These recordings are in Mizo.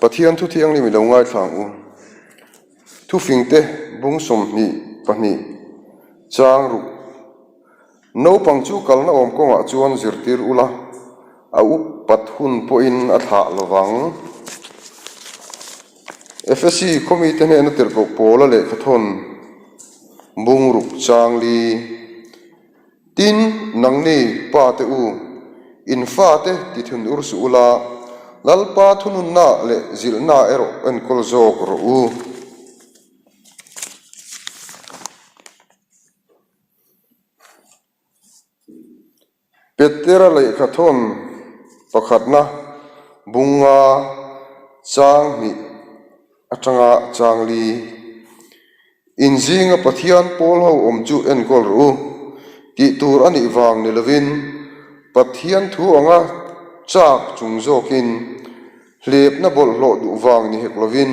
Pathian thu thianghlim i lo ngaithla ang u. Thufingte bung 22 chang ruk. Naupang chu kalna awm kawngah chuan zirtir ula, a upat hun pawhin a thlah lovang. Efesi khawmite hnena tirhkoh Paula lehkhathawn bung ruk chang li. Tin, nangni, pate u, in fate ti thun ur suh ula, Lalpa thununna leh zilhna erawh enkawl zawk rawh u. Petera lehkhathawn pakhatna bunga chang hnih atanga chang li. Inzinga Pathian pawl ho awm chu enkawl rawh u tih tur a nih vang ni lovin Pathian thu anga chak chung zawkin hlepna bawlhhlawh duh vang ni hek lovin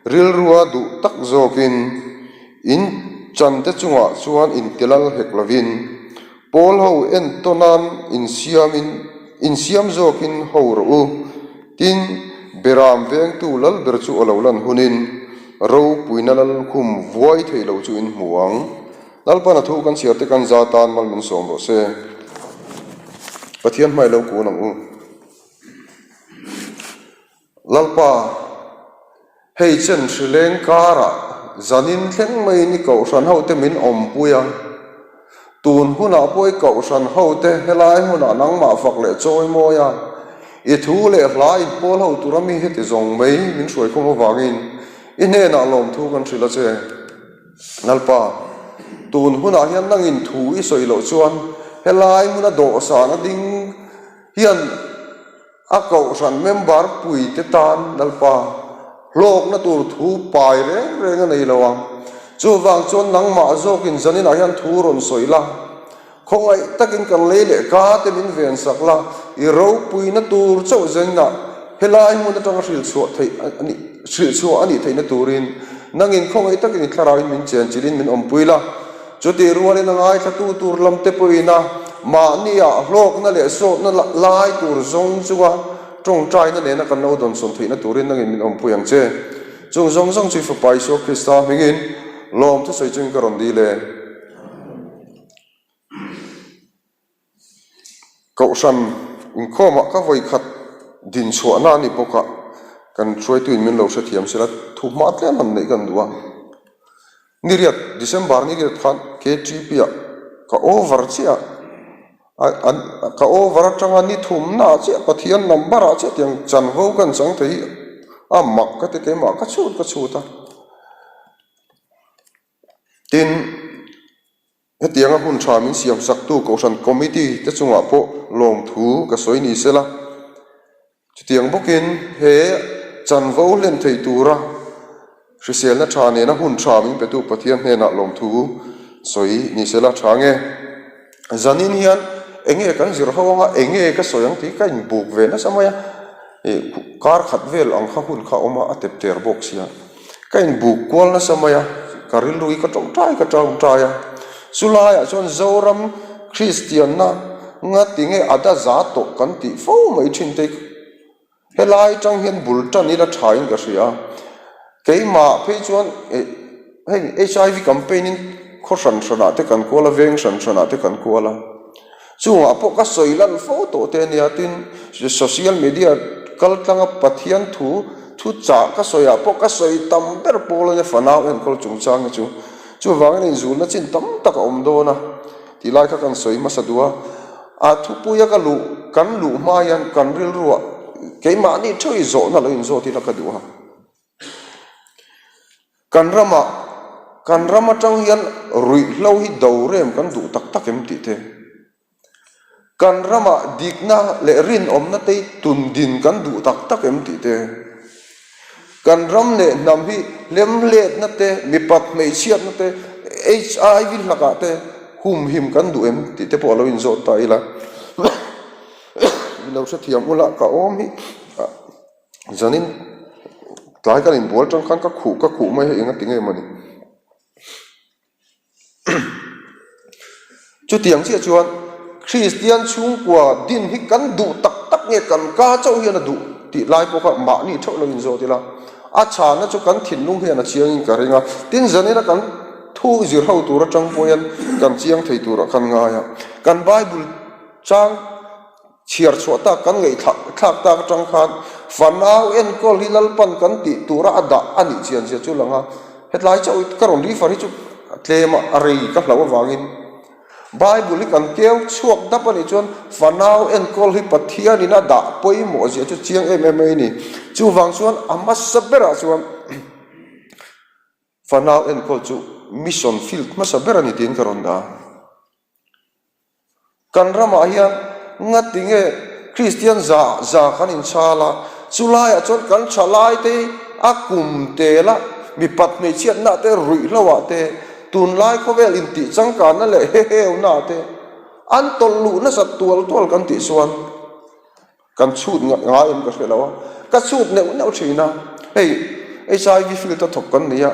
rilrua duh tak zawkin in chante chungah chuan intilal hek lovin pawl ho entawnan insiamin insiam zawkin ho rawh u. Tin, Beram vengtu lalber chu a lo lan hunin ropuina lalkhum vuai thei lo chu in hmu ang. Lalpan a thu kan chhiar te kan za tan mal min sawm rawh se. Pathian hmai lo kun ang u. Lalpa, hei chen hrileng karah zanin thleng maiin i kohhran hote min awmpui a. Tun hunah pawh i kohhran hote helai hmunah nangmah fak leh chawi mawi a, i thu leh hla inpawl ho tura mi heti zawng mai min hruaikhawm avangin i hnenah lawmthu kan hrilh a che. Lalpa, tun hunah hian nangin thu i sawi loh chuan helai hmuna dawhsan a ding hian a kohhran member puite tan Lalpa hlawkna tur thu pai reng reng a nei lo ang. Chuvang chuan nangmah zawkin zaninah hian thu rawn sawi la, khawngaih takin kan lei leh ka te min ven sak la, i ropuina tur chauh zaninah helai hmun atanga hrilhchhuah theih a nih hrilhchhuah a nih theihna turin nangin khawngaih takin i thlarauin min chenchilhin min awmpui la. Chutih rualin a ngaithlatu tur lamte pawhin a mahniah hlawkna leh sawtna lai tur zawng chunga tawngtaina nena kan lo dawnsawn theihna turin nangin min awmpui ang che. Chung zawng zawng chu i Fapa Isua Krista hmingin lawm thusawi chungin ka rawn dil e. Kohhran inkhawmah ka vawi khat din chhuahna a ni bawk a, kan hruaituin min lo hrethiam sela thu hma tlem han neih kan duh a. Ni riat, December ni riat khan KTP ah ka over chiah a, an ka over atanga ni thumna ah chiah Pathian number ah chiah tiang chanvo kan chang thei hi a mak ka ti keimah ka chhut ka chhut a. Tin. Hetianga hun tha min siam saktu Kohhran Committee te chungah pawh lawmthu ka sawi ni sela. Chutiang bawkin he chanvo hlen thei tura hriselna tha nena hun tha min petu Pathian hnenah lawmthu sawi ni sela tha nge. Zanin hian enge kan zir ho anga enge ka sawi ang tih ka inbuk ve nasa mai a, ih kar khat vel ang kha hun kha a awm a, a tep ter bawk sia. Ka inbuk kual nasa mai a, ka rilru hi ka tawngtai ka tawngtai a. Chu laiah chuan Zoram Kristianna nga tinge a da za tawh kan tih fo mai thin te helai tang hian bul tan ila tha in ka hria. Keimah phei chuan eh hei HIV campaign in khaw hran hranah te kan kual a, veng hran hranah te kan kual a. Chungah pawh ka sawi lan fo tawh te ania tin social media kal tlanga Pathian thu thu chah ka sawi ah pawh ka sawi tam ber pawl ania fanau enkawl chungchang hi chu chuvangin inzulna chin tam tak a awm dawn a tih lai kha kan sawi hmasa duh a a thupuia ka luh kan luh hma hian kan rilruah keimahni theuh i zawhna lo inzawt ila ka duh a. Kan ramah, kan ram atang hian ruihhlo hi do rem kan duh tak tak em tih te, kan ramah dikna leh rinawmna te hi tundin kan duh tak tak em tih te, kan ram leh hnam hi hlemhletna te, mipat hmeichhiatna te, HIV hlakah te humhim kan duh em tih te pawh a lo inzawt ta ila. Min lo hrethiam ula ka awm hi. Zanin tlai kan inbual tang khan ka khuh ka khuh mai hei eng a ti nge mawni. Chutiang chiah chuan Kristian chhungkua din hi kan duh tak tak nge kan ka chauh hian a duh. Tih lai pawh kha mahni theuh lo inzawt ila, a chhanna chu kan thinlung hian a chiangin ka ring a, tin zanina kan thu zir ho tur atang pawh hian kan chiang thei turah kan ngai a, kan Bible chang chhiar chhuah tak kan ngaihthlak thlak tak atang khan fanau enkawl hi Lalpan kan tih tura a dah a nih chian zia chu lang a, hetlai chauh ka rawn refer hi chu tlem a a rei ka hlauh avangin. Bible hi kan keu chhuak dap a nih chuan fanau enkawl hi Pathianin a dah pawimawh zia chu chiang em em mai a ni. Chuvang chuan a hmasa berah chuan fanau enkawl chu mission field hmasa ber a ni tiin ka rawn dah a. Kan ramah hian ngati nge Kristian za za kan inchhal a, chulaiah chuan kan thalaite hi a kum tel a, mipat hmeichhiatna te ruihhloah te, Tunlai khawvel intih changkanna leh heheuna te an tawlh luh nasat tual tual kan tih chuan kan chhut ngai em ka hre lo a, ka chhut neuh neuh thin a, hei HIV field a thawk kan ni a,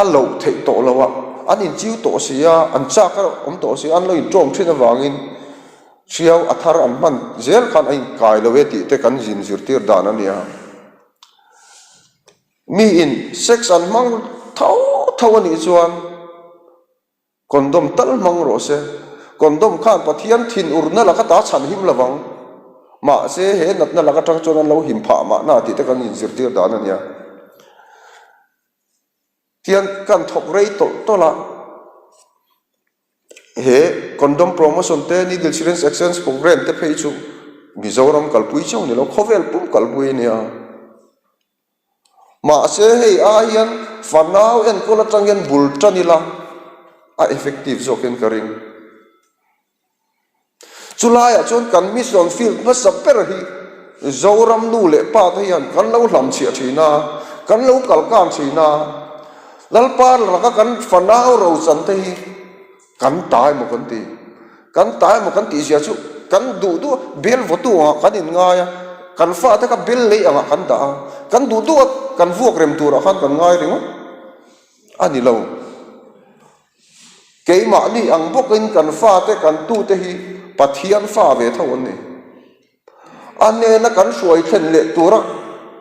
a loh theih tawh lo a, an inchiu tawh si a, an chak a awm tawh si a, an lo inṭawm thin avangin hriau a thar an hman zel khan a inkai lo e tih te kan inzirtir dan a nia. Miin sex an hmang tho tho a nih chuan condom tal hmang rawh se. Condom khan Pathian thinurna laka ta chhan him lo vang. Mahse he natna lak atang chuan an lo him phah mahna tih te kan inzirtir dan a nia. Tiang kan thawk rei tawlh tawlh a. He condom promotion te needle syringe exchange programme te phei chu Mizoram kalpui chauh ni lo khawvel pum kalpui a nia. Mahse hei ai hian fanau enkawl atang hian bul tan ila a effective zawkin ka ring. Chulaiah chuan kan mission field hmasa ber hi Zoram nu leh pa te hian kan lo hlamchhiah thin a, kan lo kalkan thin a, Lalpa laka kan fanau rochan te hi kan ta emaw kan ti. Kan ta emaw kan tih zia chu kan duh duh a, bel vawtu angah kan inngai a, kan fate kha bel lei angah kan dah a, kan duh duh a kan vuak rem turah khan kan ngai ringawt a ni lo. Keimahni ang bawkin kan fate kan tute hi Pathian fa ve tho an ni. A hnena kan hruai thlen leh tura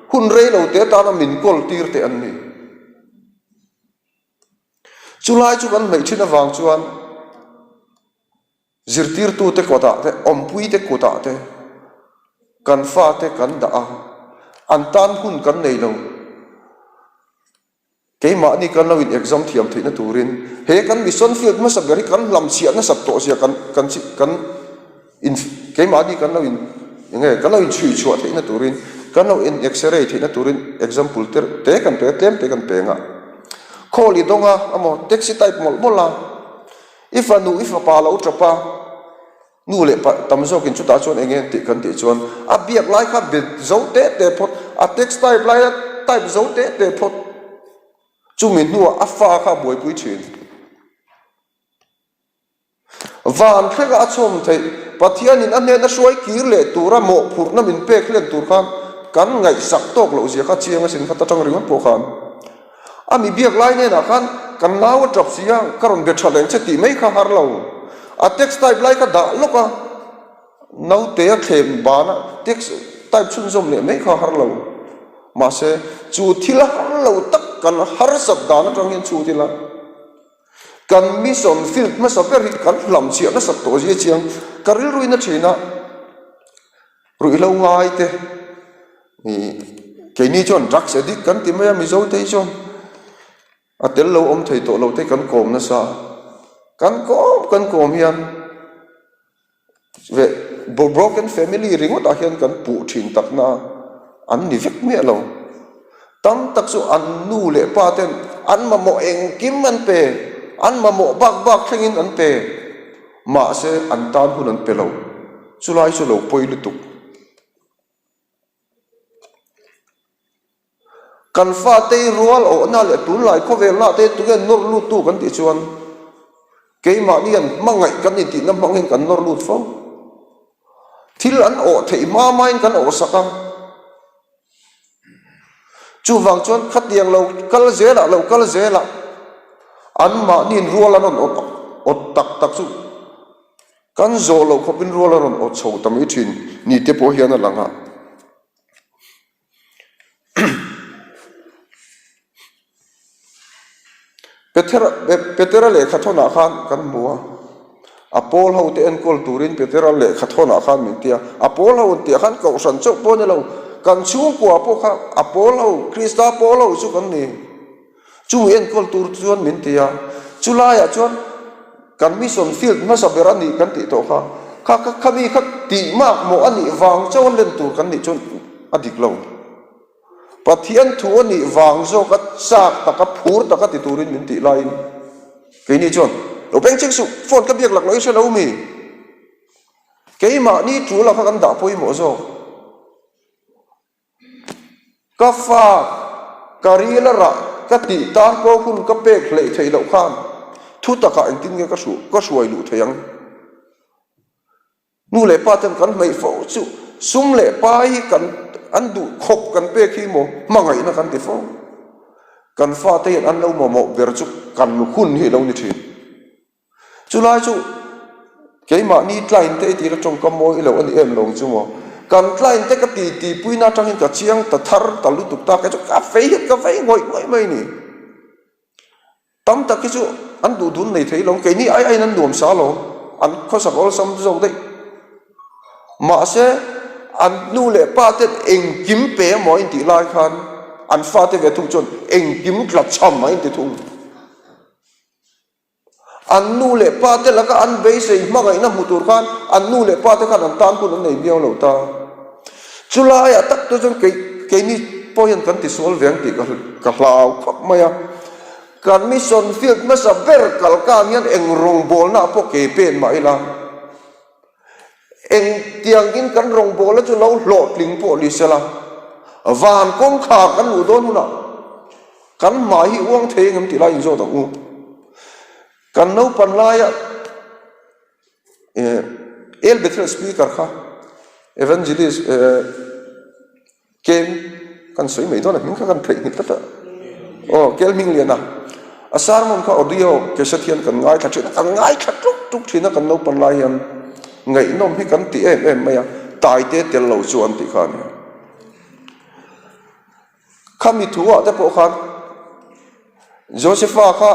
hun rei lo te tana min kawl tir te an ni. Chulai chu kan hmeih thin avang chuan zirtirtute kawtah te, awmpuite kutah te kan fate kan dah a, an tan hun kan nei lo. Keimahni kan lo in exam thiam theihna turin he kan mission field hmasa ber hi kan hlamchhiah nasat tawh zia kan kan kan in keimahni kan lo in enge kan lo in chhui chhuah theihna turin kan lo in x-ray theihna turin example te te kan pe a tlem te kan pe ang a call i dawng a emaw taxi type mawlh mawlh a i fanu i fapa lo tap a. Nu leh pa tam zawkin chutah chuan eng nge tih kan tih chuan a biak lai kha be zo teh teh phawt, a text type laia type zo teh teh phawt, chumi hnuah a fa kha a buaipui thin. Van thlenga a chhawm theih, Pathianin a hnena hruai kir leh tura mawhphurhna min pek hlen tur khan kan ngaihsak tawk loh zia kha chiang asin kha ta tang ringawt pawh khan. A mi biak lai hnenah khan kan nau a tap si a, ka rawn be tha leng che tih mai kha har lo. A text type lai kha dah lawk a, naute a thlem ban a, text type chhunzawm leh mai kha har lo. Mahse, chu thil har lo tak kan harsat dan atang hian chhut ila, kan mission field hmasa ber hi kan hlamchhiah nasat tawh zia chiang ka rilruin a thin a. Ruihhlo ngai te ih keini chuan drugs addict kan ti mai a Mizo te hi chuan a tel lo awm thei tawh lo te kan kawm nasa a kan kawm kan kawm hian ve broken family ringawt ah hian kan puh thin tak na a an ni vek miah lo tam tak chu an nu leh pa ten an mamawh engkim an pe an mamawh bak bak thlengin an pe. Mahse, an tan hun an pe lo. Chulai chu lo pawi lutuk. Kan fatei rual awhna leh tunlai khawvelna te tunge nawr lut tu kan tih chuan keimahni an hmangaih kan intihna hmang hian kan nawr lut fo. Thil an awh theih hma hmain kan awhsak a. Chuvang chuan khatiang lo kal zelah lo kal zelah anmahniin rual an rawn awt awt tak tak chu kan zawh loh khawpin rual a rawn awt chho ta mai thin ni te pawh hian a lang a. Petera Petera lehkha thawnah khan kan hmu a, a pawl ho te enkawl turin Petera lehkha thawnah khan min ti a, a pawl ho an tih ah khan kohhran chauh pawh a ni lo, kan chhungkua pawh kha a pawl ho, Krista pawl ho chu kan ni. Chumi enkawl tur chuan min ti a, chulaiah chuan kan mission field hmasa ber a nih kan tih tawh kha, kha kha khami kha tih mak mawh a nih vang chauh a len tur kan nih chuan a dik lo. Pathian thu a nih vang zawka chak taka phur taka ti turin min tih laiin keini chuan lo peng chik suh, phone ka biak lak lo i hre lo mi? Keimahni tul a kha kan dah pawimawh zawk. Ka fa ka ril a rah ka tih tan pawh hun ka pek hleih theih loh khan thu takah engtin nge ka hruai luh theih ang? Nu leh pa ten kan hmeih fo chu sum leh pa hi kan an duh khawp kan pek hi maw hmangaihna kan ti fo. Kan fate hian an lo mamawh ber chu kan hun hi a lo ni thin. Chulai chu keimahni client te i tih la tawngkam mawi i lo a ni em lo ang chu maw. Kan client te ka ti ti puina atangin ka chiang ta thar ta lutuk ta kei chu ka fei hian ka vei ngawih ngawih mai a ni. Tam tak hi chu an duh dun nei thei lo, keini ai aiin an nuam sa lo, an khawsak awlsam zawk daih. Mahse, an nu leh pa ten engkim pe emaw a intih lai khan an fate ve thung chuan engkim tlachham a inti thung. An nu leh pa te laka an beisei hmangaihna hmu tur khan an nu leh pa te khan an tan hun an nei miau lo ta. Chulaiah tak te chuan kei keini pawh hian kan tisual ve ang tih ka ka hlau khawp mai a. Kan mission field hmasa ber kal kang hian eng rawngbawlna pawh ke pen mah ila, eng tiangin kan rawngbawlna chu lo hlawhtling pawh ni sela, van kawngkhar kan luh dawn hunah kan hmai hi uang thei engem tih lai inzawt ang u. Kan naupan laia El Bethel speaker kha Evangelist Kel kan sawi mai dawn a hming kha kan theih nghilh tlat a aw Kel Hmingliana a sermon kha audio cassette hian kan ngaithla thin a kan ngaithla tluk tluk thin a kan naupan lai hian ngaihnawm hi kan ti em em mai a taite tel lo chu an tih kha a ni. Khami thu ah te pawh khan Josepha kha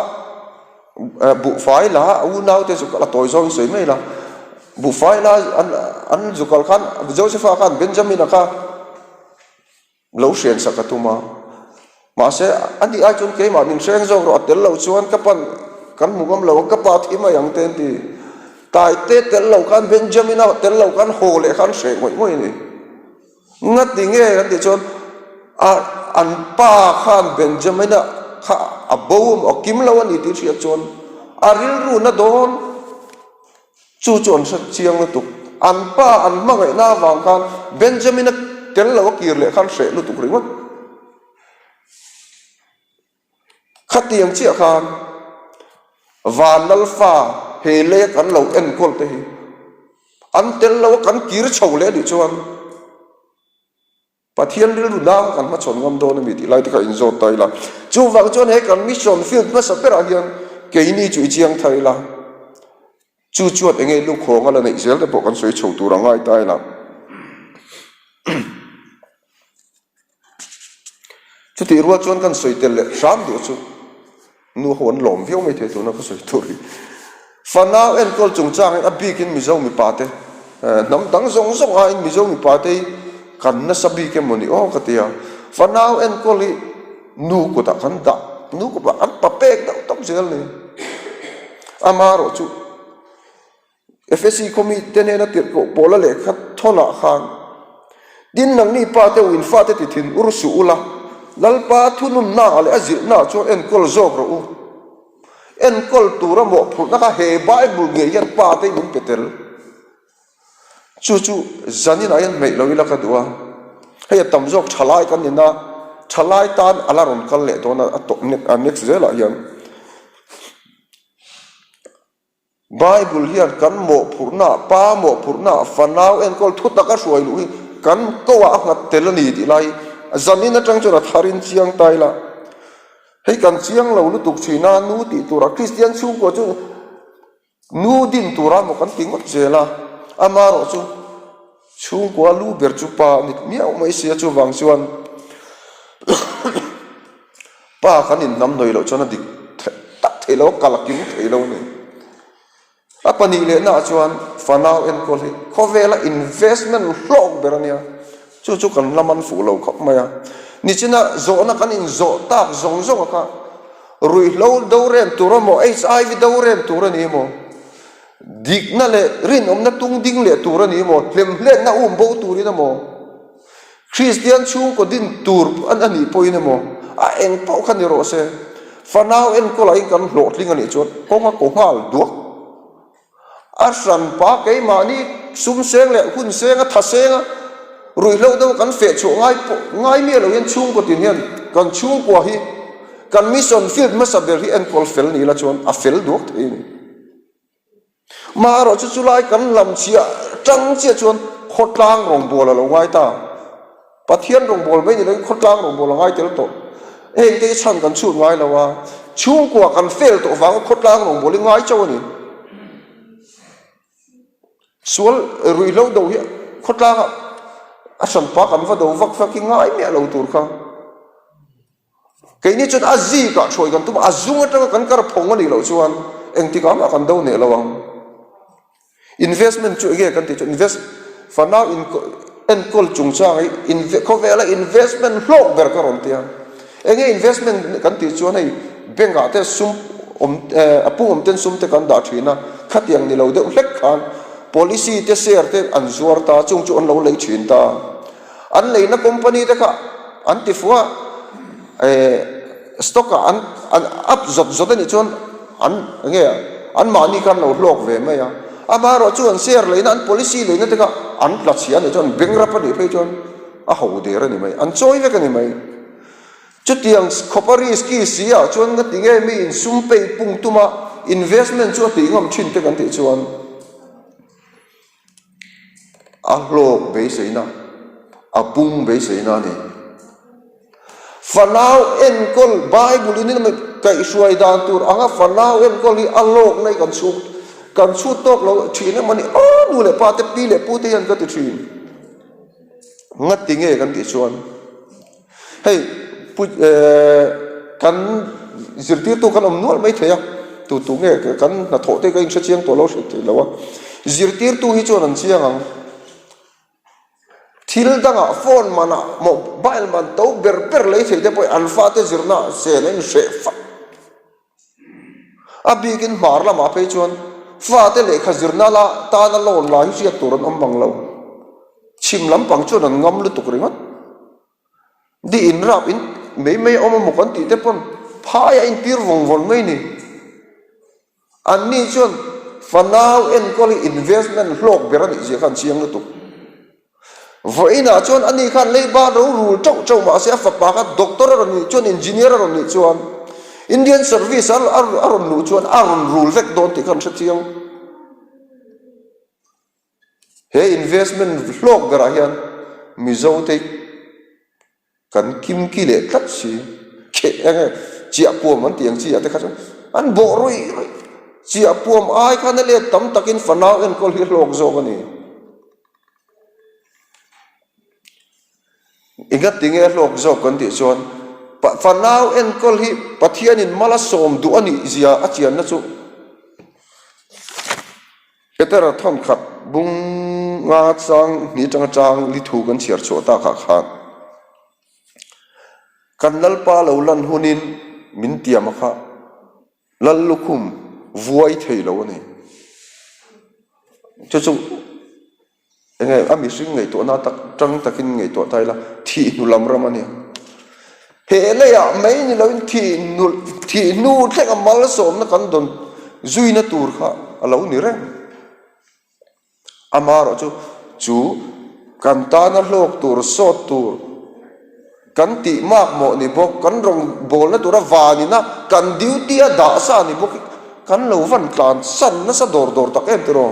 buhfai la a unau te zuk a tawi zawng in sawi mai la buhfai la an an zuk al khan Josepha khan Benjamina kha lo hrian sak a tum a mahse a nih ai chuan keimah min hreng zawk rawh a tel loh chuan ka pan kan hmu ngam lo ang ka pa thi mai ang te an ti taite tel lo khan Benjamina tel lo khan haw leh khan hreh ngawih ngawih a ni. Ngati nge kan tih chuan a an pa khan Benjamina kha a bo a kim lo a ni tih hriat chuan a rilru na dawn chu chu an hre chiang lutuk. An pa an hmangaihna avang khan Benjamina tel lo a kir leh khan hreh lutuk ringawt. Khatiang chiah khan van lalfa he leia kan lo enkawl te hi an tel lo a kan kir chho leh anih chuan Pathian rilru nang kan hmachhawn ngam dawn a mi tih lai te kha inzawt ta ila. Chuvang chuan he kan mission field hmasa berah hian keini chu i chiang thar ila. Chu chuan enge lukhawng a la neih zel te pawh kan sawi chho tur a ngai ta ila. Chutih rual chuan kan sawi tel leh hram duh chu nu ho an lawm viau mai thei tuna ka sawi tur hi. Fanau enkawl chungchangin a bikin Mizo mipa te hnam dang zawng zawng aiin Mizo mipa te hi kan nasa bik emaw ni aw ka ti a. Fanau enkawl hi nu kutah kan dah, nu kutah an pa pek deuh tawp zel ni. Amaherawhchu. Efesi khaw mite hnena tirhkoh Paula lehkha thawnah khan, Tin, nangni pa te u in fate ti thin ur suh ula, Lalpa thununnaah leh a zilhnaah chuan enkawl zawk rawh u. Enkawl tura mawhphurhna kha he Bible ngei hian pa te min pe tel. Chu chu zaninah hian hmeih lo ila ka duh a, hei a tam zawk thalai kan ni na, thalai tan a la rawn kal leh dawn a, a next zelah hian. Bible hian kan mawhphurhna, pa mawhphurhna, fanau enkawl thu taka hruai luh hi kan ko ah a nghat tel a ni tih lai zanin atang chuan a tharin chiang ta ila. Hei kan chiang lo lutuk thin a, nu tih turah Kristian chhungkua chu nu din tura maw kan ti ngawt zel a, amaherawh chu chhungkua lu ber chu pa a ni miau mai sia chuvang chuan pa kan inhnamhnawih loh chuan a dik theih tak. thei lo, a kal a kim thei lo a ni. A pahnih lehnaah chuan fanau enkawl hi khawvela investment hlawk ber a nia, chu chu kan la man fuh lo khawp mai a. Nichina zawhna kan inzawh tak zawng zawng a kha ruihhlo do rem tur emaw, HIV do rem tur a ni emaw, dikna leh rinawmna tung ding leh tur a ni emaw, hlemhletna um bo turin emaw, Kristian chhungkaw din tur a nih pawhin emaw, a eng pawh kha ni rawh se, fanau enkawlah in kan hlawhtling a nih chuan kawng a kaw nghal duak. A hranpa keimahni sum seng leh hun seng a tha seng a, ruihhlo deuh kan feh chhuah ngai pawh ngai miah lo hian chhungkaw tin hian kan chhungkua hi kan mission field hmasa ber hi enkawl fel ni ila chuan a fel duak thei a ni. Marawh chu chulai kan lam chiah tang chiah chuan khawtlang rawngbâwl a lo ngai ta. Pathian rawngbâwl mai ni loin khawtlang rawngbâwl a ngai tel tawh. Heng te hi chhan kan chhut ngai lo a, chhungkua kan fel tawh vanga khawtlang rawngbâwl hi ngai chauh a ni. Sual ruihhlo do hi khawtlangah a hranpa kan va do vak vak hi ngai miah lo tur kha. Keini chuan a zikah hruai kan tum a, a zung atanga kan kar phawng a nih loh chuan engtikah mah kan do neh lo ang. Investment chu enge kan tih chuan invest fanau in enkawl chungchang hi khawvela investment hlawk ber ka rawn ti a. Enge investment kan tih chuan hei bank ah te sum awm a pung awm ten sum te kan dah thin a, khatiang ni lo deuh hlek khan policy te share te an zuar ta, chung chu an lo lei thin ta. An leina company te kha an ti fuh a, eh stock ah an an up zawt zawt a nih chuan an enge an mahni kha an lo hlawk ve mai a. Amaherawh chu an share leina an policy leina te kha an tla chhia a nih chuan bank rap a nih phei chuan a ho der a ni mai, an chawi vek a ni mai. Chutiang khawpa risky si ah chuan nga ti nge mi in sum pei pung tuma investment chu a tih ngam thin te kan tih chuan, A hlawk beiseina, a pung beiseina a ni. Fanau enkawl, Bible in in kaihhruai dan tur anga fanau enkawl hi a hlawkna hi kan chhut kan chhut tawk lo thin em a ni. Aw nu leh pa te, pi leh pu te hian ka ti thin. Ngati nge kan tih chuan Hei pu eh kan zirtirtu kan awm nual mai thei a, tu tu nge kan hnathawh te ka inhre chiang tawh lo hrilh theih lo a, zirtirtu hi chuan an chiang ang. Thil dangah phone manah mobile man to ber ber lei thei te pawhin an fate zirna ah chen a inhreh fak. A bikin hmar lamah phei chuan fate lehkha zirna la tana loan la hi hriat tur an awm bang lo. Chhim lampang chuan an ngam lutuk ringawt. Di in rap in mai mai a awm emaw kan tih te pawn phai a intir vawng vawng mai ni. An ni chuan fanau enkawl hi investment hlawk ber a nih zia kha an chiang lutuk. Vawiinah chuan ani khan leiba ro rul teuh teuh mahse a fapa kha doctor a rawn nih chuan engineer a rawn nih chuan Indian service a rawn luh chuan a rawn rul vek dawn tih kha an hre chiang. He investment hlawk berah hian Mizote kan kimki leh tlat si, kheh eng nge chiahpuam an tih ang chi ah te kha chuan an bawh ruih ruih. Chiahpuam ai khan a let tam takin fanau enkawl hi a hlawk zawk a ni. Engati nge a hlawk zawk kan tih chuan fanau enkawl hi Pathianin mal a sawm duh a nih zia a chianna chu Petera thawnkhat bung nga chang hnih atanga chang li thu kan chhiar chhuah takah khan kan Lalpa lo lan hunin min tiam a kha Lal lukhum vuai thei lo a ni. Chu chu enge a mihring ngaihtuahna tak tang takin ngaihtuah ta ila thih hnu lam ram a ni. He leiah mai ni loin thih hnu thih hnu thlenga malsawmna kan dawn zuina tur kha a lo ni reng. Amaherawh chu chu kan tana hlawk tur sawt tur kan tih mak mawh ni bawk, kan rawngbawlna tura vanina kan duty a dah sa ni bawk kan lo van tlan san nasa dawr dawr tak em tiraw?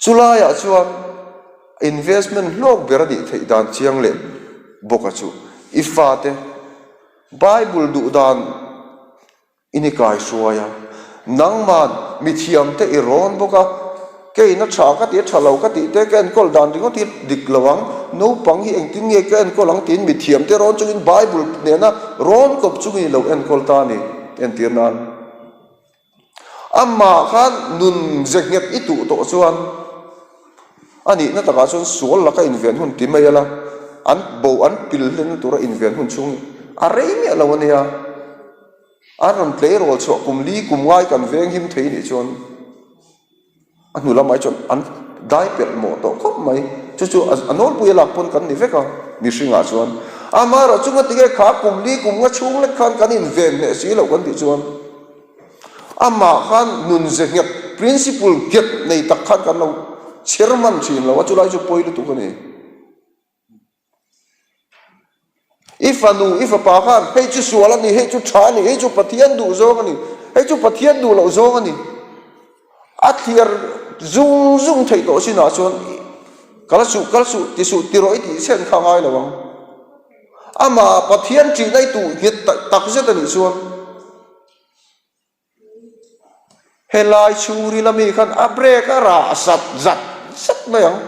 Chulaiah chuan investment hlawk ber a nih theih dan chiang leh bawk a chu i fate Bible duh dan in i kaihruai a, nangman mithiamte i rawn bawk a. Keiin a tha ka tih a tha lo ka tih te ka enkawl dan ringawt hi dik lo ang, naupang hi engtin nge ka enkawl ang tiin mithiam te rawn chungin Bible nena rawn kawp chungin i lo enkawl ta a ni, entir nan. Amah khan nun ze nghet i tuh tawh chuan a nihna takah chuan sual laka inven hun ti mai ala, an bo an pil hlenna tura inven hun chhung hi a rei miah lo a nia. An rawn tleirawl chhuah kum li kum ngai kan veng him thei nih chuan a hnu lamah chuan an dai pelh mawh tawh khawp mai. Chu chu a nawlpui a lak pawn kan ni vek a mihringah chuan. Amaherawh chu ngatinge kha kum li kum nga chhung lek khan kan inven hneh si loh kan tih chuan amah khan nun ze nghet, principle nghet nei tak khan kan lo chher hman thin lo a, chulai chu pawi lutuk a ni. I fanu, i fapa khan hei chu sual a ni, hei chu tha a ni, hei chu Pathian duh zawng a ni, hei chu Pathian duh loh zawng a ni. A thliar zung zung theih tawh chinah chuan kal suh, kal suh, ti suh, ti rawh i tih chhen kha a ngai lo ang. Amah Pathian ṭihna i tuh nghet tak zet a nih chuan helai chhungril ami khan a brake a rah zat zat zat mai ang.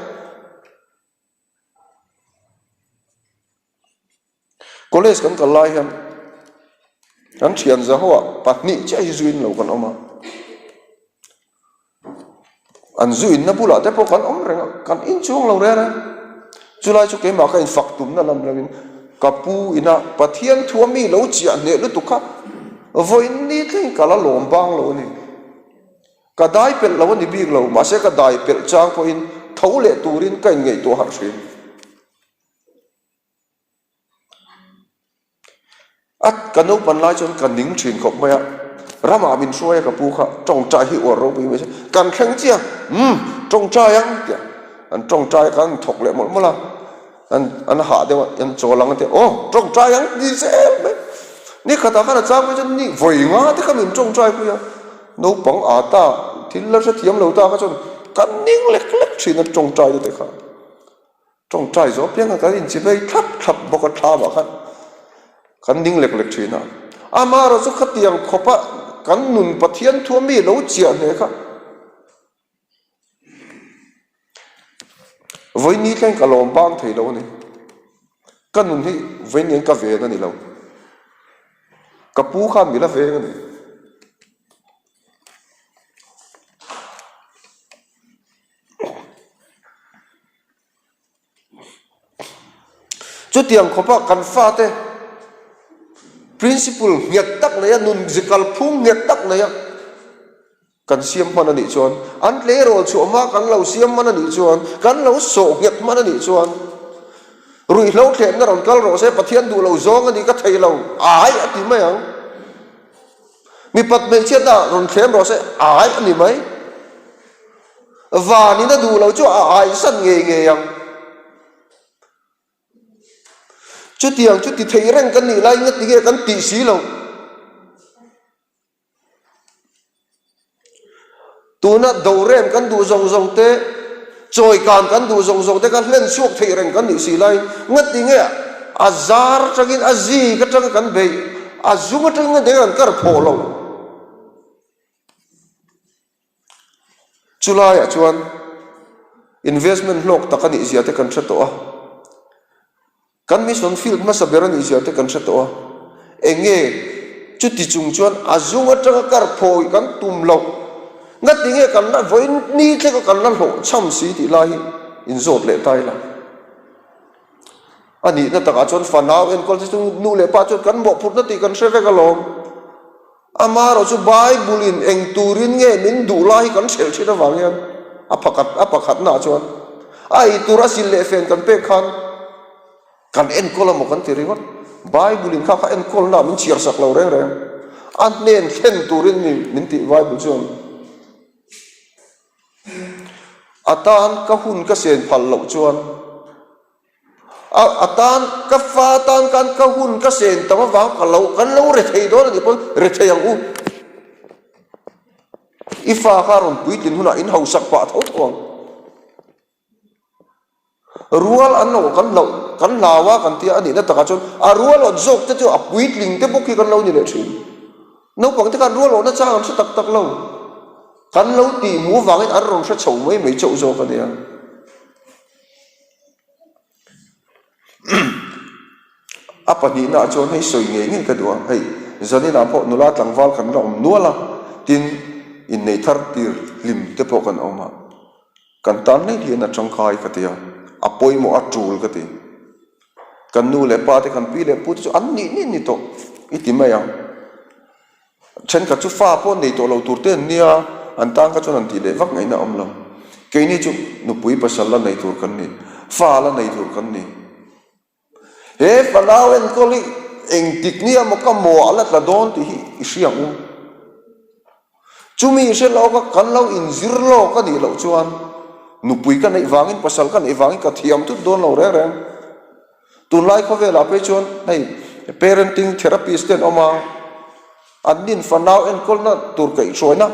College kan kal lai hian kan thian za ho ah pahnih chiah hi zuin lo kan awm a, an zu inna bulah te pawh kan awm reng a, kan inchhung lo reng reng. Chulai chu keimah ka infak tumna lam lo in ka pu ina Pathian thua mi lo chiah hneh lutuk kha vawiin ni thleng ka la lawm bang lo a ni. Ka dai pelh lo a ni bik lo, mahse ka dai pelh chang pawhin tho leh turin ka inngaihtuah harh thin. A, ka naupan lai chuan ka ning thin khawp mai a, ramah min hruai a ka pu kha tawngtai hi uar ropui mai se, kan thleng chiah, umm tawngtai ang tia an tawngtai khan an thawk leh mawlh mawlh a. An an hah deuh a, an chawl ang a ti a, aw tawngtai ang ti zel mai. Ni khatah khan a chang mai chuan ni vawi nga te kha min tawngtai pui a, naupang aa ta thil la hrethiam lo ta kha chuan kan ning lek lek thin a tawngtai te te kha. Tawngtai zawh piang khan kan inchivei thlap thlap bawk a thlamah khan kan ning lek lek thin a. Amaherawhchu chu khatiang khawpa kan nun Pathian thu ami lo chiah hle kha. Vawiin thleng ka lawm bang thei lo a ni. Ka nun hi vawiin hian ka ven a ni lo. Ka pu khan mi la veng a ni. Chutiang khawpa kan fate principle nghet tak neia nun zikalphung nghet tak neia Kan siam hman a nih chuan, an tleirawl chhuah hma kan lo siam hman a nih chuan, kan lo sawh nghet hman a nih chuan, ruihhlo thlenna rawn kal rawh se, Pathian duh lo zawng a nih ka thei lo, ai a ti mai ang. Mipat hmeichhiatna rawn thlem rawh se, ai a ni mai. Vanin a duh lo chu a ai san ngei ngei ang. Chutiang chu ti thei reng kan nih laiin nga tinge kan tih si lo. Tuna dorem kan duh zawng zawng te, chawikan kan duh zawng zawng te kha hlen chhuak theih reng kan nih si laiin ngati nge a zar atangin a zik atanga kan beih, a zung atangin ngati nge kan kar phawh lo. Chulaiah chuan investment hlawk tak a nih zia te kan hre tawh a. Kan mission field hmasa ber a nih zia te kan hre tawh a, eng nge chuti chung chuan a zung atanga kar phawi kan tum loh, ngati nge kan la vawiin ni thleka kan la hlawh chham si tih lai hi inzawt leh ta ila. A nihna takah chuan fanau enkawl te chu nu leh pa chuan kan mawhphurhna tih kan hre vek alawm. Amaherawh chu Bible in eng turin nge min duh lai hi kan hrelh thin avang hian a pakhat a pakhatnaah chuan a ei tur a zil leh fen kan pek khan kan enkawl a maw kan ti ringawt. Bible in kha kha enkawlnaah min chhiar sak lo reng reng. A hnen thlen turin mi min tih Bible chuan a tan ka hun ka sen phal loh chuan A a tan ka fa tan khan ka hun ka sen tam avang ka lo kan lo re thei dawn a nih pawn re thei ang u. I fa kha rawn puitlin hunah in hausak pah tho tho ang. Rual an lo kan hlauh kan hlau a kan tia a nihna takah chuan a rual awt zawk te chu a puitling te bawk hi kan lo ni leh thin. Naupang te khan rual awhna chang an hre tak tak lo. Kan lo tih hmuh vangin an rawn hre chho mai mai chauh zawk a nia. A pahnihnaah chuan hei sawi ngei ngei ka duh a, hei zaninah pawh nula tlangval kan la awm nual a, tin innei thar tir hlim te pawh kan awm a, kan tan hlei hian a tangkai ka ti a, a pawimawh a tul ka ti. Kan nu leh pa te kan pi leh pu te chu an nih nih ni tawh i ti mai ang. Thenkhat chu fa pawh nei tawh lo tur te an nia, an tan kha chuan an tih leh vak ngaihna a awm lo. Keini chu nupui pasal la nei tur kan ni, fa la nei tur kan ni. He fanau enkawl hi engtik nia maw ka maw a la tla dawn tih hi i hria ang u. Chumi hre lawka kan lo inzir lawk a nih loh chuan nupui ka neih vangin pasal ka neih vangin ka thiam thut dawn lo reng reng. Tunlai khawvelah phei chuan hei parenting therapist te an awm a, an nin fanau enkawlna tur kaihhruaina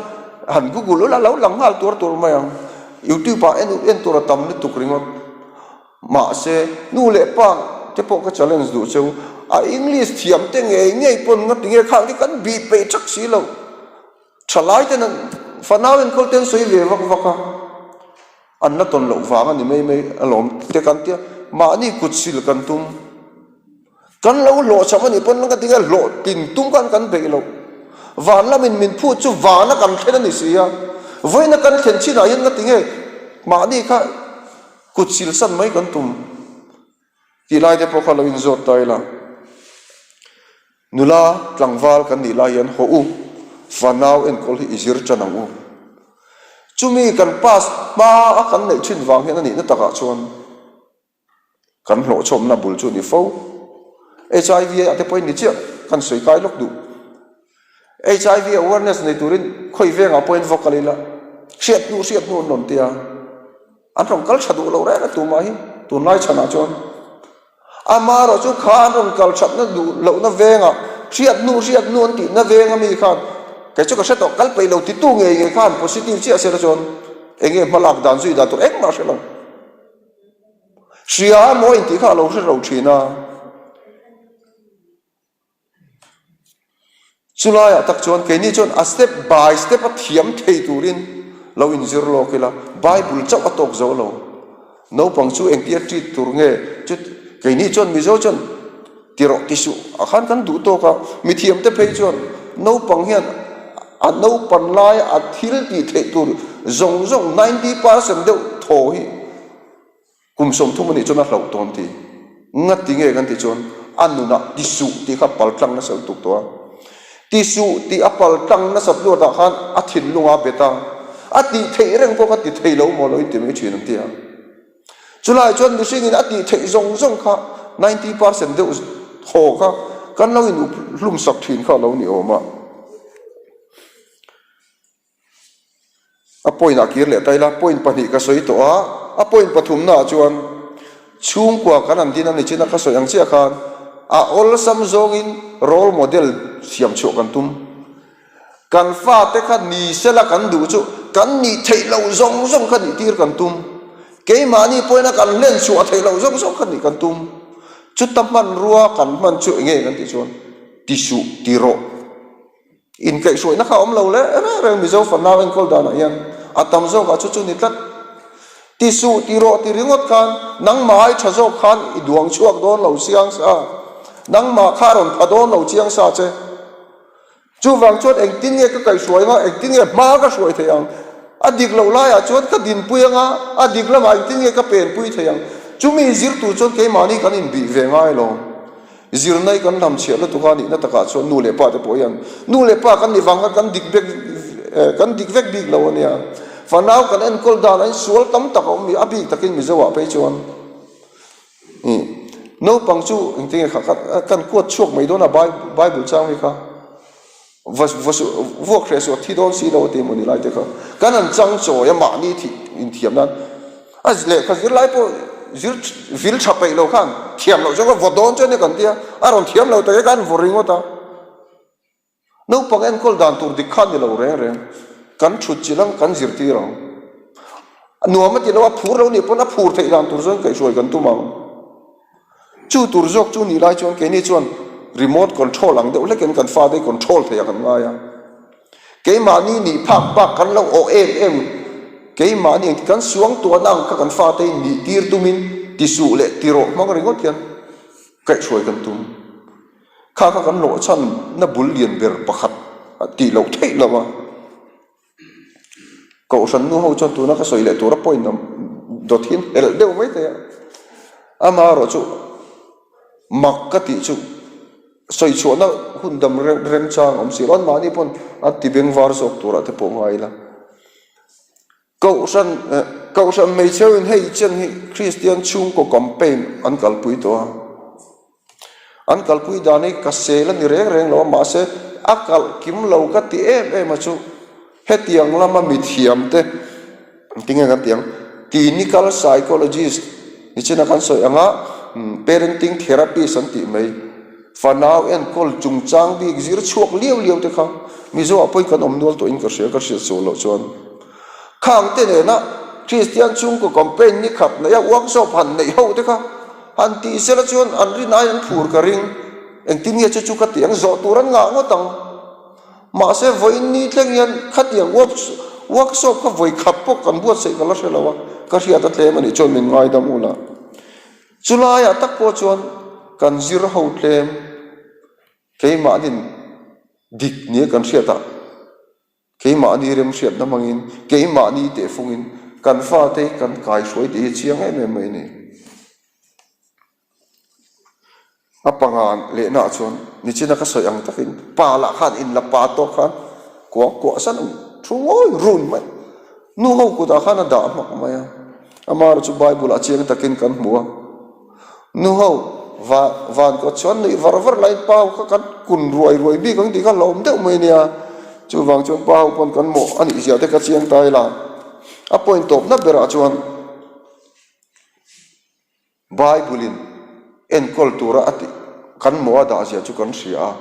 han google ula lo lang nghal tuar tur mai ang. Youtube ah en en tur a tam lutuk ringawt. Mahse nu leh pa te pawh ka challenge duh cheu, a English thiam te ngei ngei pawn nga tinge khang hi kan bih peih thak si lo. Thalai ten an fanau enkawl te an sawi ve vak vak a. An la tawn loh vang a ni mai mai alawm te kan tia mahni kut sil kan tum. Kan lo hlawhchham a nih pawn ka tinge hlawhtlin tum khan kan beih loh. Van lamin min phut chu vana kan thlen a ni si a. Vawiina kan thlen chinah hian ka tinge mahni kha kut sil san mai kan tum tih lai te pawh kha lo inzawt ta ila. Nula tlangval kan nih lai hian haw u, fanau enkawl hi i zir tan ang u. Chumi kan pass hma a kan neih thin vang hian a nihna takah chuan kan hlawhchhawmna bul chu a ni fo. HIV ah te pawhin ni chiah kan sawi kai lawk duh. HIV awareness nei turin khawi vengah pawhin va kal ila hriat hnu hriat hnu an rawn ti a. An rawn kal tha duh lo reng a tumah hi tunlai chhanah chuan amaherawh chu kha an rawn kal thatna duh lohna vengah hriat hnu hriat hnu an tihna veng ami khan kei chu ka hre tawh kal peih lo titu ngei ngei khan positive chiah se la chuan eng nge hmalak dan zui dan tur engmah hre lo hria amaw intih kha a lo hre lo thin a. Chulaiah tak chuan keini chuan a step by step a thiam thei turin lo inzir lawk ila, Bible chauh a tawk zo lo. Naupang chu engtia treat tur nge chu keini chuan Mizo chuan ti rawh ti suh a khan kan duh tawk a, mithiam te phei chuan naupang hian a naupan laia a thil tih theih tur zawng zawng 90% deuh thaw hi Kum 30 a nih chuan a hlauh tawn ti. Ngati nge kan tih chuan a nunah ti suh tih kha pal tlang nasa lutuk tawh a. Ti suh tih a pal tlang nasat luatah khan a thinlung a bet a, a tih theih reng pawh kha ti thei lo maw lo in ti mai thin an ti a. Chulai chuan mihringin a tih theih zawng zawng kha 90% deuh haw kha kan lo in up hlum sak thin kha a lo ni awm a. A point ah kir leh ta ila, point pahnih ka sawi tawh a, a point pathumna ah chuan chhungkua kan han din a ni chin a ka sawi ang chiah khan a awlsam zawngin role model siam chhuah kan tum. Kan fate kha ni sela kan duh chu kan nih theih loh zawng zawng kha nih tir kan tum. Keimahni pawhin a kan hlen chhuah theih loh zawng zawng kha nih kan tum. Chuta hmanrua kan hman chu enge kan tih chuan ti suh ti rawh. Inkaihhruaina kha a awm lo le reng reng Mizo fanau enkawl danah hian a tam zawkah chu chu ni tlat. Ti suh ti rawh ti ringawt khan nangmah ai tha zawk khan i duang chhuak dawn lo chiang sa, nangmah kha a rawn pha dawn lo chiang sa che. Chuvang chuan engtin nge ka kaihhruai anga, engtin nge hma ka hruai thei ang? A dik loh laiah chuan ka dinpui anga, a dik lamah engtin nge ka penpui thei ang? Chumi zir tur chuan keimahni kan inbih ve ngai lo. Zirna hi kan hlamchhiah lutuk a nihna takah chuan nu leh pa te pawh hian nu leh pa kan nih vang khan kan dik vek kan dik vek bik lo a nia. Fanau kan enkawl dan ah hian sual tam tak a awm a bik takin Mizo ah phei chuan ih naupang chu engtin nge kha kan kuat chhuak mai dawn a Bible chang hi kha. Va va suh vuak hreh suh a thi dawn si lo a ti emaw ni lai te kha kan han chang chawi a mahni thih inthiam nan a lehkha zir lai pawh zir vil tha peih lo khan thiam loh chuan ka vaw dawn chuan nia kan tia a rawn thiam lo tak e khan vaw ringawt a naupang enkawl dan tur dik kha ni lo reng reng kan thut chilh ang kan zirtir ang nuam a ti lo a phur lo nih pawn a phur theih dan tur chuan kaihhruai kan tum ang. Chu tur zawk chu nih lai chuan keini chuan remote control ang deuh hlekin kan fate hi control thei ah kan ngai a. Keimahni nih phak bak kan lo awh em em, keimahni ang kan suangtuahna ang kha kan fate in nih tir tumin tisuh leh tirawh hmang ringawt hian kaihhruai kan tum. Kha kha kan hlawhchhanna bul lian ber pakhat a tih loh theih lo a. Kohhran nu ho chuan tuna ka sawi leh tura point ang dawt hi an helh deuh mai thei a, amaherawh chu mak ka tih chu sawi chhuahna hun dam remchang awm si lo, anmahni pawn an ti bengvar zawk turah te pawh ngai ila. Kohhran Kohhran hmeichheuin hei chen hi Kristian chhungkaw campaign an kalpui tawh a. An kalpui dan hi ka sel a ni reng reng lo a, mahse a kalh kim lo ka ti em em a chu hetiang lama mithiam te tinge kan ti ang clinical psychologist nichina kan sawi anga parenting therapist an tih mai fanau enkawl chungchang bik zir chhuak liau liau te kha Mizoah pawhin kan awm nual tawhin ka hria ka hriat sual loh chuan khang te nena Kristian chhungkaw campaign ni khat neih a workshop han neih ho te kha Han tih sela chuan an rin aiin an phur ka ring. Engtin nge chu chu ka tih ang? Zawh tur an ngah ngawt ang. Mahse vawiin ni thleng hian khatiang workshop kha vawi khat pawh kan buatsaih ka la hre lo a, ka hriat a tlem a nih chuan min ngaidam ula. Chulaiah tak pawh chuan kan zir ho tlem keimahnin dik nia kan hriatah Keimahni remhriatna hmangin, keimahni tehfungin kan fate hi kan kaihruai tih hi chiang em em mai a ni. A panga lehnaah chuan nichina ka sawi ang takin pa lah khan in la pa tawk khan kuang kuah san ang thu ngawi run mai. Nu ho kutah khan a dah hmak mai a, amaherawhchu chu Bible ah chiang takin kan hmu a. Nu ho, va, van kawt chuan nuih var var laiin pa ho kha kan kun ruai ruai bik ang tih kha hlauhawm deuh mai nia. Chuvang chuan pa ho pawn kan mawh a nih zia te ka chiang ta ila. A point tawpna berah chuan Bible in enkawl tura a tih kan mawh a dah zia chu kan hria a.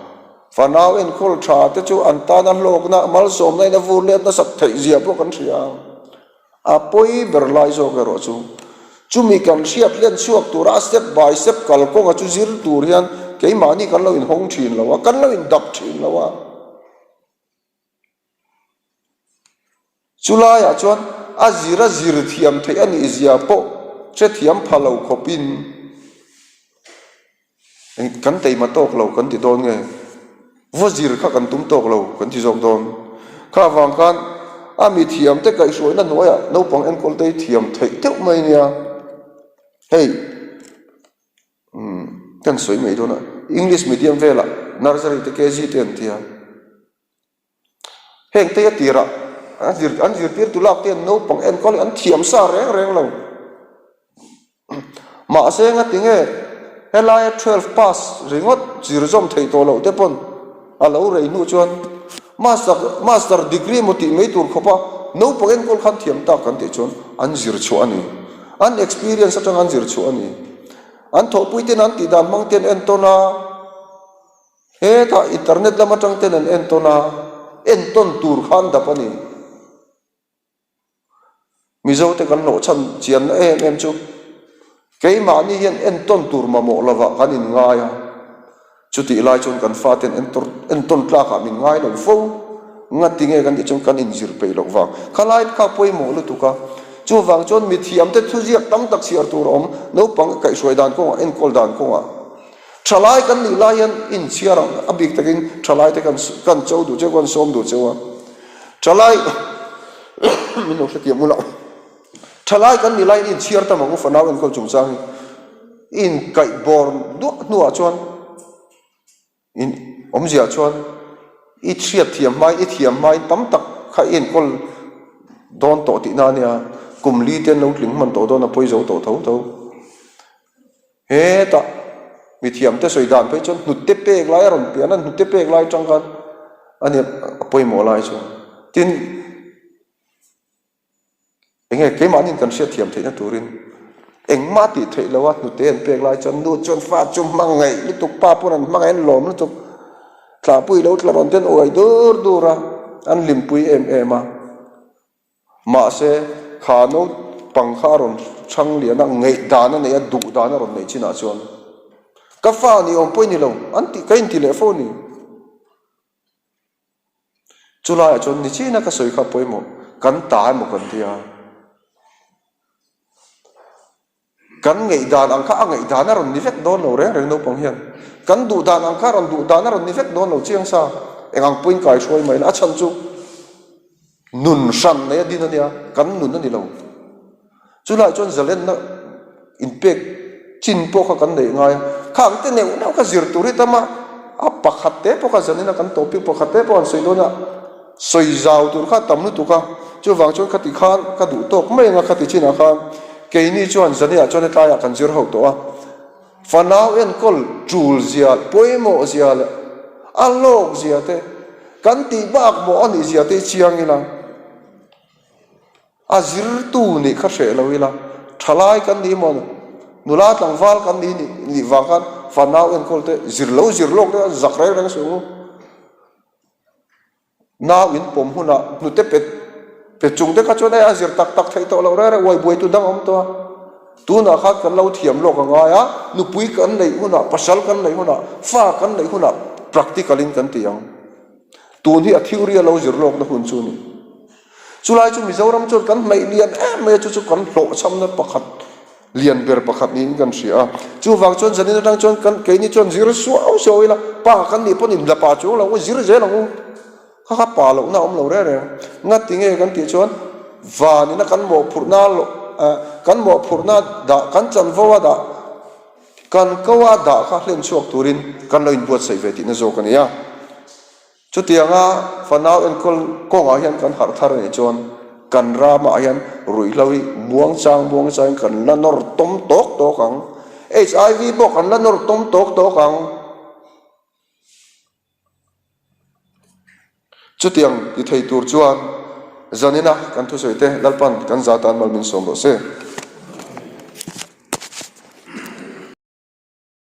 Fanau enkawl tha te chu an tana hlawkna, malsawmna in a vur let nasat theih zia pawh kan hria a. A pawi ber lai zawk erawh chu chumi kan hriat len chhuak tura a step by step kalkawnga chu zir tur hian keimahni kan lo inhawng thin lo a, kan lo indap thin lo a. Chulaiah chuan a zir a zir thiam theih a nih zia pawh hrethiam pha lo khawpin Kan teima tawk lo kan ti dawn nge? Vaw zir kha kan tum tawk lo kan ti zawk dawn. Kha avang khan a mi thiamte kaihhruaina hnuaiah naupang enkawl te hi thiam theih deuh mai nia. Hei umm kan sawi mai dawn a, English medium velah nursery te KG te an tia. Heng te a tirah an zir an zirtirtu lak te an naupang enkawl hi an thiam sa reng reng lo. Mahse ngatinge helaia twelve pass ringawt zir zawm theih tawh loh te pawn a lo rei hnu chuan master master degree emaw tih mai tur khawpa naupang enkawl khan thiam tak kan tih chuan an zir chhuah a ni. An experience atanga an zir chhuah a ni. An thawhpui ten an tih dan hmang te an entawn a. Hetah internet lam atang ten an entawn a, entawn tur kha an dap a ni. Mizote kan hlawhchhan chianna em em chu keimahni hian entawn tur mamawh lovah kan inngai a, chutih lai chuan kan faten entawn tlakah min ngai lo fo. Ngati nge kan tih chuan kan inzir peih loh vang. Khalai kha pawimawh lutuk a, chuvang chuan mithiamte thuziak tam tak chhiar tur a awm, naupang kaihhruai dan kawngah, enkawl dan kawngah. Thalai kan nih lai hian inchhiar ang, a bik takin thalai te kan kan cho duh cheu, kan sawm duh cheu a. Thalai min lo hrethiam ula, thalai kan nih laiin inchhiar tam ang u fanau enkawl chungchang hi. Inkaih bawr duah hnuah chuan in awmzia chuan i hriatthiam hmain i thiam hmain tam tak kha i enkawl dawn tawh tihna a nia, kum li te an lo tling hman tawh dawn a pawi zo tawh tho tho. Hetah mithiamte sawi dan phei chuan hnute pek lai a rawn pian a, hnute pek lai atang khan a nia a pawimawh lai chuan. Tin, eng nge keimahniin kan hriatthiam theihna turin engmah tih theih loh a hnute an pek lai chuan nu chuan fa chu hmangaih lutuk, pa pawn an hmangaih an lawm lutuk, thlahpui lo tla rawn te an uai dur dur a, an hlimpui em em a. Mahse, kha naupang kha a rawn chhang lian a, ngaih dan a neih a, duh dan a rawn neih chinah chuan ka fa ni awm pawh i ni lo, an tih ka inti leh fo a ni. Chulaiah chuan nichina ka sawi kha pawimawh, kan ta emaw kan ti a. Kan ngaihdan ang kha a ngaihdan a rawn ni vek dawn lo reng reng naupang hian. Kan duh dan ang kha a rawn duh dan a rawn ni vek dawn lo chiang sa. Eng ang pawhin kai hruai mai la, a chhan chu nun hran nei a din a nia, kan nun a ni lo. Chulaiah chuan zalenna inpek chin pawh kha kan neih ngai a, khang te neuh neuh kha zir tur hi tam a, a pakhat te pawh kha zanin a kan topic pakhat te pawh an sawi dawn a, sawi zau tur kha a tam lutuk a, chuvang chuan khati khan ka duh tawk mai ang a khati chinah khan keini chuan zaniah chuan hetlaiah kan zir ho tawh a, fanau enkawl tul zia pawimawh zia leh a hlawk zia te kan tih bak mawh a nih zia te hi chiang ila. A zirtu nih kha hreh lo ila, thalai kan ni maw, nula tlangval kan ni nih vang khan fanau enkawl te zir lo zir lawk te zak reng reng suh u. Nau in pawm hunah hnute pe pe chung te kha chuan hei a zir tak tak theih tawh loh reng reng uai buaitu dang a awm tawh a. Tunah khan kan lo thiam lawk a ngai a, nupui kan neih hunah, pasal kan neih hunah, fa kan neih hunah practical in kan ti ang. Tun hi a theory a lo zir lawkna hun chu a ni. Chulai chu Mizoram chuan kan hnaih lian em mai a, chu chu kan hlawhchhamna pakhat lian ber pakhat niin kan hria a. Chuvang chuan zanin atang chuan kan keini chuan zir suau suau ila, pa kan nih pawhin inla pa chuang lo u, zir zel ang u. Kha kha pa lohna a awm lo reng reng. Ngati nge kan tih chuan vanina kan mawhphurhna kan mawhphurhna dah kan chanvo a dah kan ko a dah kha hlen chhuak turin kan lo inbuatsaih ve tihna zawk a ni a. Chutianga fanau enkawl kawngah hian kan harh thar anih chuan kan ramah hian ruihhlo hi muangchang muangchangin kan la nawr tawm tawk tawk ang. HIV pawh kan la nawr tawm tawk tawk ang. Chutiang ti thei tur chuan zanina kan thusawi te Lalpan kan za tan mal min sawm rawh se.